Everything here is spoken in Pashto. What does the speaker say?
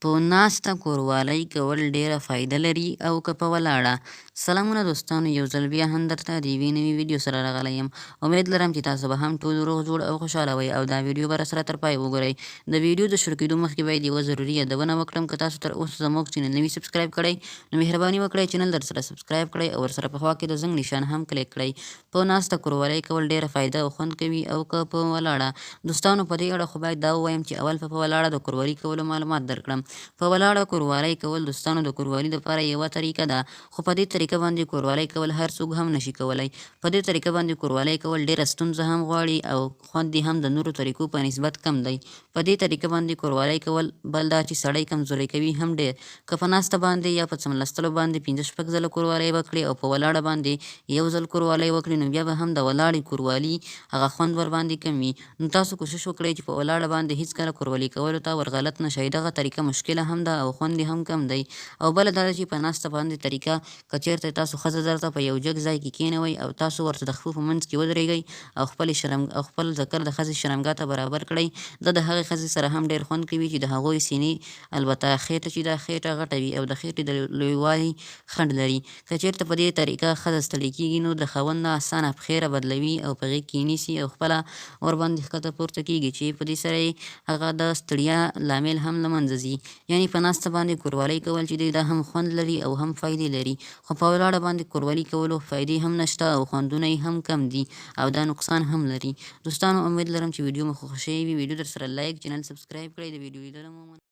په ناسته کوروالۍ کول ډیره فایده لري او که په ولاړه؟ سلامونه دوستانو، یو ځل بیا هم درته د یوې نوې ویډیو سره راغلی یم. امید لرم چې تاسو به هم ټول روغ جوړ او خوشحاله وئ او دا ویډیو به راسره تر پای وګورئ. د ویډیو د شروع کیدو مخکې باید یوه ضروري یادونه وکړم، که تاسو تر اوسه زموږ چینل نه وي سبسکرایب کړی نو مهرباني وکړئ چینل درسره سبسکرایب کړئ او ورسره په خوا کې د زنګ نشان هم کلیک کړئ. په ناسته کوروالۍ کول ډیره فایده او خوند کوي او که په ولاړه؟ دوستانو، په دې اړه خو باید دا ووایم چې اول په ولاړه د کوروالي کولو معلومات درکړم. په ولاړه کوروالۍ کول دوستانو د کوروالي لپاره یوه طریقه ده، خو په دې طریقه باندې کوروالۍ کول هر څوک هم نشي کولای. په دې طریقه باندې کوروالۍ کول ډیره ستونزه هم غواړي او خوند یې هم د نورو طریقو په نسبت کم دی. په دې طریقه باندې کوروالۍ کول بل دا چې سړی کمزوری کوي هم ډیر. که په ناسته باندې یا په څملاستلو باندې پنځه شپږ ځله کوروالۍ وکړې او په ولاړه باندې یو ځل کوروالۍ وکړې نو بیا به هم د ولاړې کوروالي هغه خوند ورباندې کم وي. نو تاسو کوشش وکړئ چې په ولاړه باندې هیڅکله کوروالي کولو ته ورغلط نه شئ. دغه طریقه مشکله هم ده او خوند یې هم کم دی. او بله دا ده چې په ناسته باندې طریقه که چیرته تاسو ښځه درته په یو جګ ځای کې کینوئ او تاسو ورته د خپو په منځ کې ودریږئ او خپلې شرم او خپل ذکر د ښځې شرمګاه ته برابر کړئ، دا د هغې ښځې سره هم ډیر خوند کوي چې د هغوی سینې البته خېټه چې ده خېټه غټه وي او د خېټې د لویوالي خنډ لري. که چېرته په دې طریقه ښځه ستړې کېږي نو د خاوند نه اسانه پښې رابدلوي او په غېږ کې یې نیسي او خپله ورباندې ښکته پورته کېږي چې په دې سره یې هغه د ستړیا لامل هم له منځه ځي. یعنې په ناسته باندې کوروالۍ کول چې دی دا هم خوند لري او هم فایدې لري، خو په ولاړه باندې کوروالي کولو فایدې هم نشته او خوندونه یې هم کم دي او دا نقصان هم لري. دوستانو، امید لرم چې ویډیو مو خوښه شوې وي. ویډیو درسره لایک، چینل سبسکرایب کړئ. د ویډیو لیدلو مو مننه.